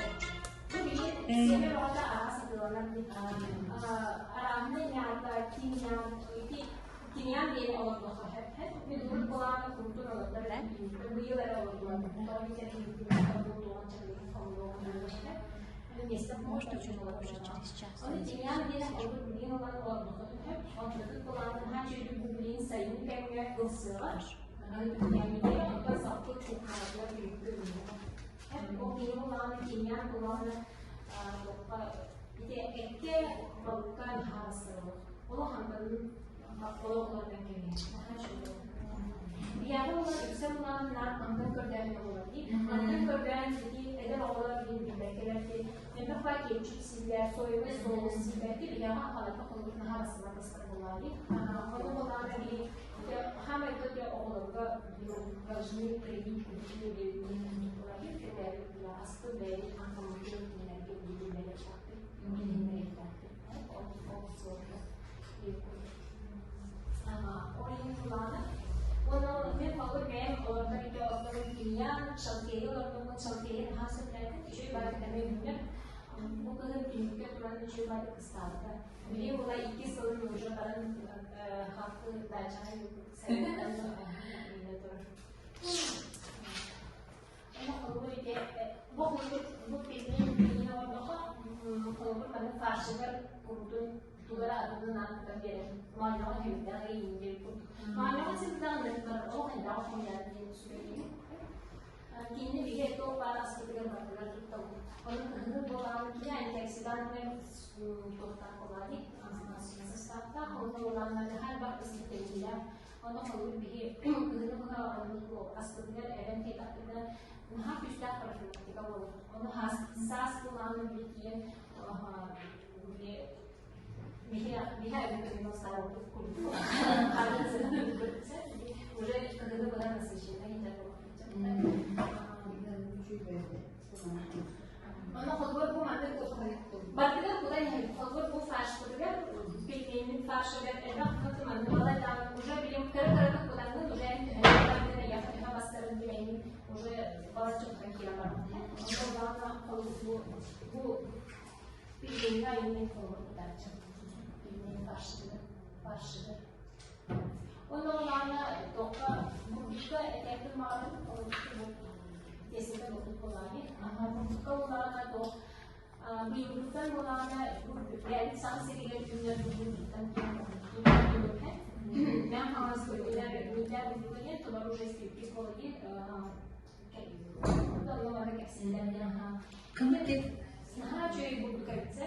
Бу билиэн Сиэмэ бөҕөтө араас атыыланар дии. Арааһынай мята, тимьян, ити тимьян диэн олордуохха сөп. Мин урут былаана курутун олордор быйыл эрэ олордулар. Тоҕо Можно чуть позже, через час. Оны тимьян диэн олордук билигин ылан олордуохха сөп. Онтукут былаана наһаа үчүгэй бу билигин сайын кэмҥэ ылсыаҕа. Онтон саппыт кухнятыгар күнүккэ үүнүөҕэ. Ол кини буллаҕына тимьян буллаҕына туохха ити эккэ балыкка наһаа бастарылар. Олох амтанын олох олордон кэбиһэр. Наһаа үчүгэй. Биһиэхэ буолар үксэ буллаҕына наар амтан көрдөөн буолар дии. Амтан көрдөөн ити эдэр оҕолор билин билбэккэлэр ди элбэх бай кетчуп сииллэр, соевый соус сииллэр ди биһиэхэ халата холобур наһаа бастыбат бастар буоллаҕа дии. Ону буллаҕына биһи Хамай көтө оҕолорго должны привить аспыт бэйэбит хантаммытын кинилэргэ билиннэриэхтээхпит, билиннэриэхтээхпит. Ол суолта. Ол иһин кулаана. Уонна мен холобур бэйэм олордор ити олордорум тимьян, шалфейы олордоммун, шалфейы наһаа сөбүлээтим. Үчүгэй баайык эмэ үүнэр. Бу кыһын түннүккэ туран үчүгэй баайык ыстаабыта. Били була икки сылын уже баран хаппы дачаҕа турар. Бу бу пельмень оҥордоххо, холобур маннык фаршыгар курутун тугара атынын ааттан биэрэн моонньоҕон хэбиттээх ииннир курдук. Моонньоҕон сылтаҕын бар ол хайдах хомуйар диэн сүбэлиибин. Киинэ биһиги туох баар аспытыгар барытыгар туттабыт. Ону кыһыны буолаҕын кини антиоксидантнай туохтаах буолаҕый? Састааптаах, онно буолаҕына хар бар ыстыктабиллээх. Ону холобур биһи кыһыны быһа оннук аспытыгар эбэн тиэтэхпитинэ наһаа күүстээх профилактика буолар. Ону саас буолаҕына били тиийэн били биһи өбүкүнүн саалбыт курдук уже кыһыны быһа насыщенный иһэр Ону холбор бу маннык бардыгар кудан иһэр холбор бу фаршпытыгар пельменин фаршыгар элбэх кыты манны балайдаан уже билим кыра кыратык кудаҥҥын уже эн төһө яха төһө бастарын билэҥҥин уже балачча кутан киирэн барбыт онно улаана бу бу пельмени айымнын холбор кутааччы пельмени фаршыгар фаршыгар Онно улаана туохха бурдукка этээппин баҕарабын, тиэстэтэ бурдук буолааҕый. Бурдукка улаана туох быйылгыттан улаана бэйэбит Саха сиригэр үүнэр бурдуктан Мен хаҥас көрүлэр миитээ бурдуга диэн тулар уже степки буола диэн онно кэпсиллэр Кымы Наһаа үчүгэй бурдук эбитсэ.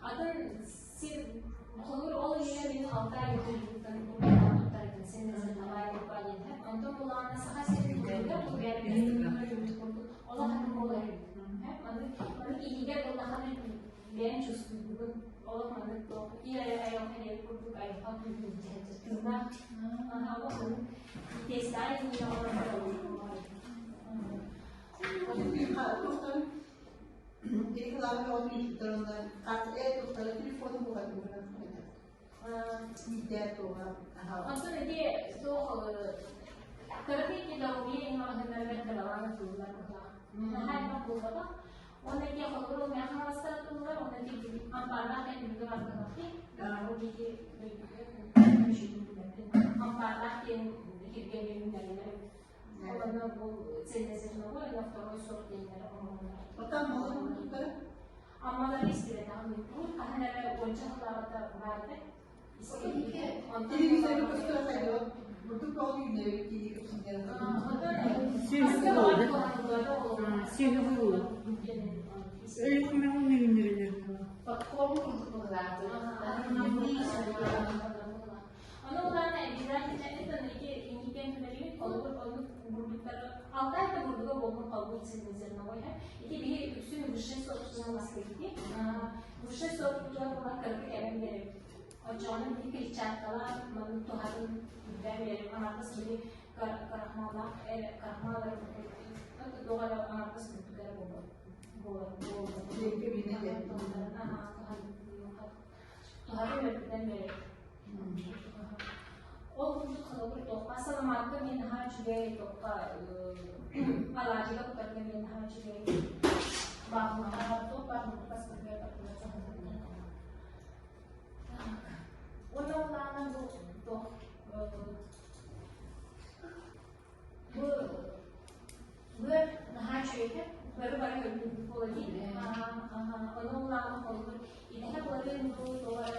Атын Сир холобур ол иһигэр мин Алтай бурдуктан туттарбын син называй диэн онтон булаана Саха сирин бурдуга бу бэйэм курдук олох атын буолар маннык маннык иһигэр улахан бэйэм чувствуйбун олох маннык туох айылҕа диэн курдук айылҕа күүһүн тыыннаах олох маннык тестай Онтон ити суох кыракый педагогия маҕаһыыннарыгар кыралаан атыыллар быһыылаах. Наһаа элбэх буолбатах. Уонна ити холобур ол мэхэ хаҥаластар атыыллар, уонна ити ампаардаах диэн дүлгү бар быһыылаах. Ол диэки ампаардаах диэн сиргэ үүннэрэллэр. Олорно бу цельнозерновой уонна второй сорт диэннэр оҥоһуллар. Аммалары истибэтэҕим урут хаһан эрэ уонча сыллааҕыта баар этэ. Сүөһү буолла. Өлүөхүмэҕин үүннэрэлэр буолла. Подкорм курдук быһыылаах. Ону улаана обязательно это ити инникитен түмэлигин холобур оннук бурдуктары Алтай да бурдуга буолбун холбуу цельнозерновой ити биһи үксүн высший сорт маскыти высший сорт буолан кыргы эбэн беребит оччоҕуна биһи клетчаткалаах маннык туһатын үрдээн биэрэр аҥардас били крахмаллаах крахмал туох эрэ аҥардас бурдук эрэ буолар буолар туһатын үрдүнэн беребит Ол курдук холобур туохха саламаатка мин наһаа үчүгэй, туохха алаадьыга кутарга мин наһаа үчүгэй, баахылаҕа бары көрбүт буола дии. Ону улаана холбур идэһэ буоларын дуу туора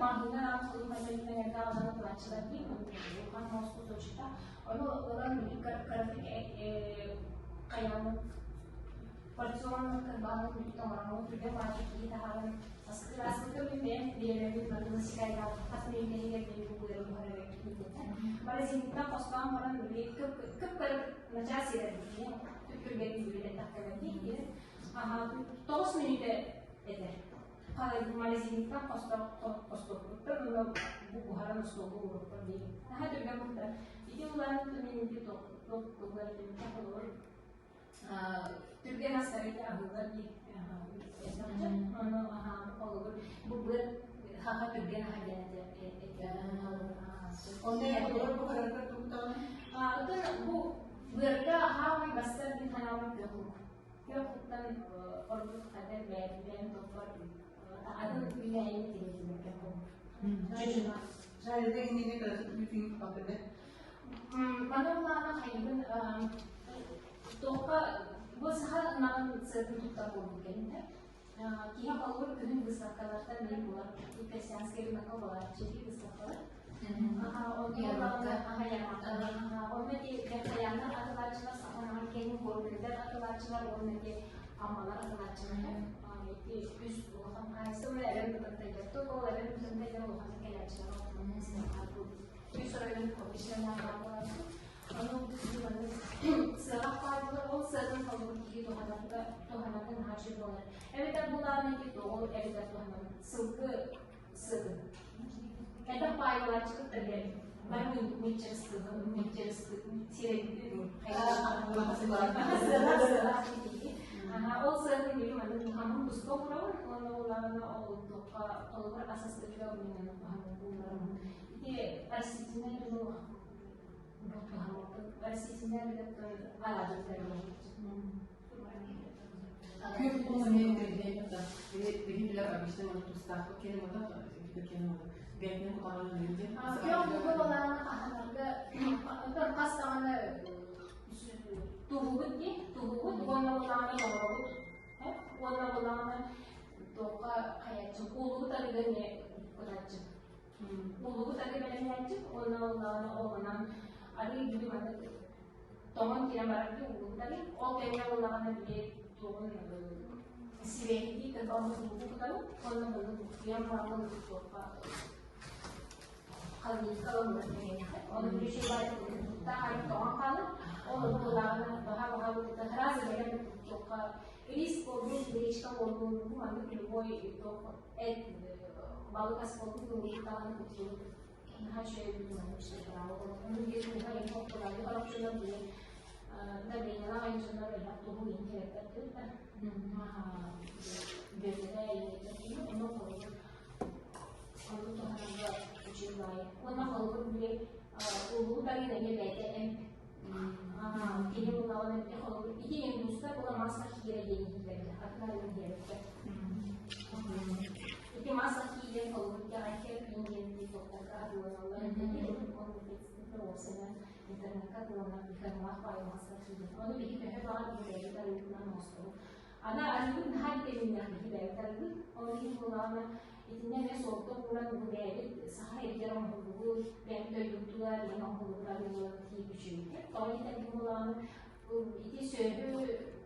маһына холбур даҕаны турааччылар дии улахан муос кусочекта. Ону ылан кыратык хайааммыт порционно кырбаһын бүтүн оҥороммут түргэн баҕайы киһи таһааран аспытын бэйэм биэрэммит барытын сикайдаах хас миэтэһигэр диэри бу быары буһарар Морозильниктан хостоон баран кып-кып начаас сирэрбит түргэнник үлэлэттэхтэрэ дии 9 мүнүүтэ этэ. Морозильниктан хостоппуттар уонна бу буһаран остуолга ууруппар дии. Наһаа түргэн буолта. Ити улаан түмэнити тугар холобур түргэн астары аһыылар дии. Ону холобур бу быар хаха түргэн аха диэн этэ. Онно олорор буһараргар туктаҕына? Отон бу быарга хаамай бастар дин ханаабын күөх лук. Күөх луктан ордук хадер бэйэн топпор атын үүнээйини тириэтинэр күөх лук. Жареда иннини кыратык бүтүн хапыны. Маны улаана хайыбын туохха бу саха ынаҕын сыатын туттар буолбут кэлиннэ. Киһи холобур күһүн выставкалартан мин булар крестьянскай рынокка буолааччы выставкалар. Онно ити Верхояннар атылааччылар, саханаҕын киэҥ горнайдар атылааччылар уонна ити Аммалар атылааччылар. Ити үс улахан хаһаайыстыба эбэм бытантайдар ол эбэм бытантайдар улахан кэлээччилэр үс оройун официально буолааччы. Ону сыаҕа хааллылар, ол сыатын холбун киһи туһанатын наһаа үчүгэй буолар. Эбэтэр булаан ити тоҕу эбэтэр туһанан сылгы сыатын. Элбэх баайылааччы кытта билэбин. Бары мииччэрискыһын, мииччэрискы сирэйбит Ол сыатын били маннык туһанын туспа уурабын уонна улаҕана ол туохха холобур ас астыырга уйунан туһанын уурарым. Ити растительнай дьону Күөх угун эмиэ интэриэһинэй да. Билигин билэр обычно маны тустаахпыт киэнэ мата киэнэ мата бэйэтинэн кутаҕын өлүн диэн. Күөх угу балааны аһанарга хас даҕаны туһугут дии туһугут уонна балааны оҥоробут уонна балааны туохха хайаччы куулугут арыгы эмиэ кутааччы Улугу тары бэлэмнээччик уонна улаҕана оҕонон арыы бүлүү маннык тоҥон киирэн барар дии улугу тары. Ол кэннэ улаҕана били туоҕун сибэһидии кырбаммыт улугу кутабыт уонна маннык буккуйан бараммын туохха холодильникка ылан кэриэхэ. Ону бүлүү бары таһаарып тоҥон хаалар. Ол улаҕана баһа баһа сразу бэлэм туохха рис буоллун, гречка буоллун, маннык любой туох эт балык ас буолбут ылбыттаҕына кутуйбут наһаа үчүгэй быһыылаах браво ону биир туһа иһин хоппулаайы хорохчулар диэн давлениелаах айанчылар элбэх туһу иһин кэлэттэр да бүөтэрэ ону холобур ону туһанарга үчүгэй баайы уонна холобур били улуу барыын эмиэ бэйэтэ эмп кини буллаҕына холобур ити индустар була масса хиирэ диэн иһиллэргэ атын арыгы диэбиттэр Ити мас киирэн холобурга айхер диэн тиктоктарга атыыланаллар уопсайынан интернекка атыыланар микроналаах баайы маска киирэн. Ону биһи төһө баҕар биһи арыытынан оҥостобут. Аны арыыбыт наһаа витаминнээх биһи бэйэбит арыыбыт. Ол иһин буоллаҕына итиннэ эмиэ суолта ууран бу бэйэбит саха эригэр оҥоһуллубут, бэйэбит дойдубутугар иһин оҥоһуллубут арыыларын тиийбит үчүгэйдик. Тоҕо диэтэргин буоллаҕына ити сүөһү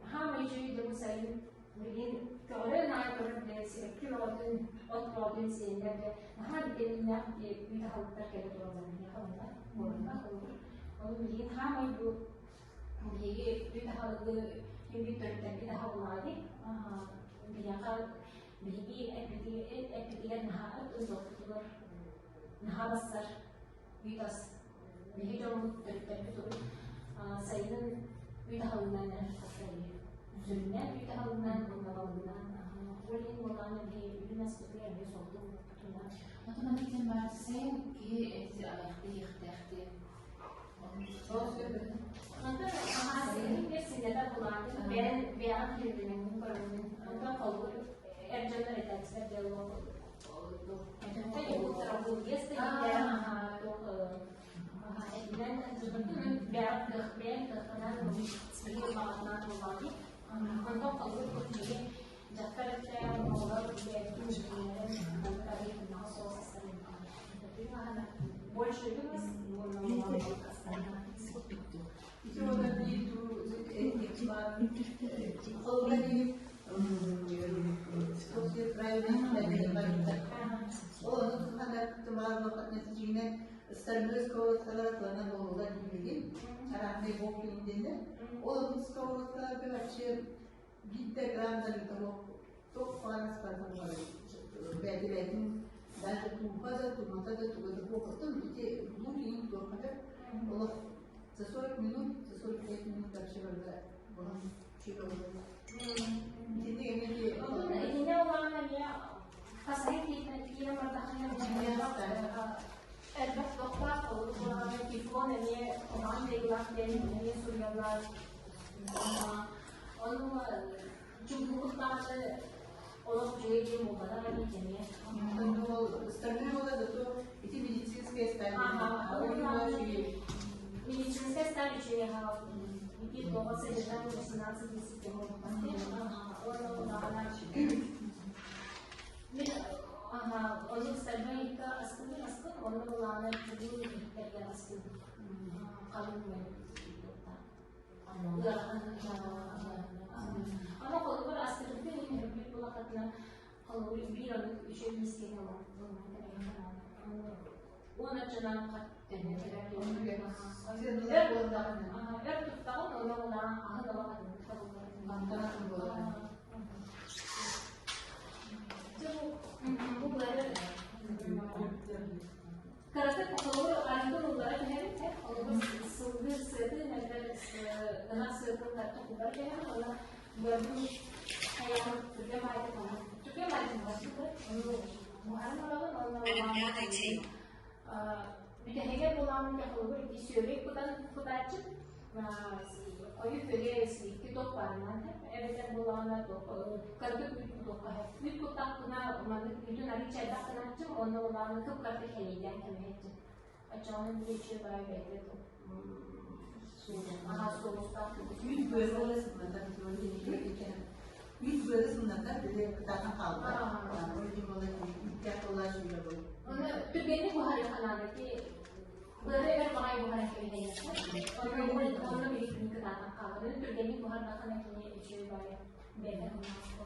хаамай үчүгэй дьону сайын Билигин көҕөрөн аайы көрөр дэ сибэкки бөҕөтүн, от бөҕөтүн сиэннэр дэ наһаа витаминнээх үүт аһылыктар кэлэ тураллар биһиэхэ онно буолла холобур. Ону билигин хаамай бу биһиги үүт аһылыгы күн төрүттэрбит аһыллаҕа дии. Биһиэхэ биһиги эппитигэр наһаа ынтоппутугар наһаа бассар үүт ас. Биһиги дьоммут төрүттэрбит урут сайынын үүт аһылыгынан эрэ тахсар Сүрүннээн үүт аһылыгынан уонна балыгынан ол иһин буоллаҕына биһи үрүҥ аспытыгар эмиэ суолта уурбуппутунан. Отон аны ким баар сайын киһи эти аҕыйахта иһиэхтээх диэн. Онтон аһаа бир синнэтэ булаатын бэйэн бэйэҕин киһиргэнэҥҥин көрөҥҥүн онтон холбур эр дьоннор этээччилэр диалог Онтон холбур бу дьахтар өттөөх оҕолор бэйэбитин үчүгэйдэрин маннык соус астарын больше вынос Ити уонна биир холобура диир Ол ону туханар тумааллахатна тичигинен стальной сковородкалар атланан буолулар диибигин арааннай буок диэннэр ол ону сковородкаларга вообще биирдэ грамм туох хаан аспартан бэйти-бэйтин даже тууха да тумата да туга да буокоттон ити лук иин туохха олох за 40 минут за 45 минут вообще барда буһан чүл олорор итини эмиэ Итинне улахан эмиэ хасыһы киирэн бардаххына элбэх тохтоох олус улахан тефлон эмиэ куһаҕан дьайыылаах диэн эмиэ суруйаллар. Ону чугуйбут даҕаны олох үчүгэй диэн буолбатах эбит эмиэ. Стальной была зато ити медицинская сталь. Медицинская сталь үчүгэй ити тоҕо содержание 18 Мин ону стальной икка астыбын астым, онно былаана чугуун иһиттэргэ астым. Халыҥ Ама холобур астырбытын иһин үрбүт булахатына холобур биир оннук үчүгэй мискиэн ылан уон оччонон хат өр туттаҕын онно улаан аһын олох бу бары Кыратык холобур арыгы ыллара түһэбит, холобур сылгы сыатын эбэтэр ынах сыатын кытта кубар түһэбит, уонна быарбын хайаан түргэн баайдык түргэн баайдык буһарбыт, ону буһаран ылабын, уонна бүтэһигэр буолааммын холобур ити сүөгэй кутан кутааччы хойу күөгэ сиикки туох баарынан эбэтэр буолаҕына кырдык үүт кутуохха үүт куттахпына маннык үүтүн арыый чайдах гынааччым уонна улааны кып-кырдык хэлиилээн кэбиһэччим оччоҕуна биир үчүгэй баай бэйэтэ аха соустаах Үүт быары буола сымнатар үүт быары сымнатар били кытаатан хаалбат ол иһин буола үүттээх буолаа сүүрэ буол Оны түргэнник буһарыахха наада ити быары өр баҕайы буһаран кэбиһэйиэххэ онно онно биһиккини кытаатан хаалар түргэнник буһардаххына кини үчүгэй баайы бэйэтэ.